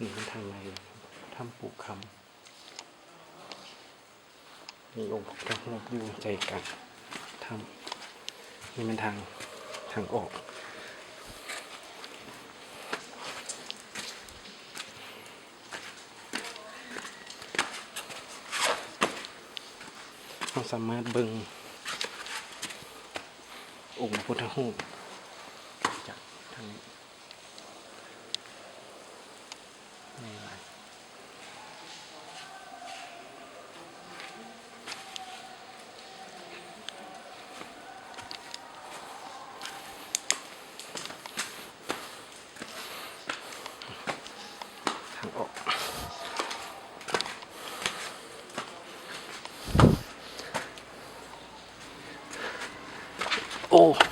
ນີ້ມັນທາງໃນຖ້ຳປູຄຳ ມີອົງພະພຸດທະຮູບຢູ່ໃຈກາງຖ້ຳ. ນີ້ແມ່ນທາງ ທາງອອກ. ເຮົາສາມາດເບິ່ງອົງພະພຸດທະຮູບຈາກທາງນີ້. ທາງອອກ. ໂອ້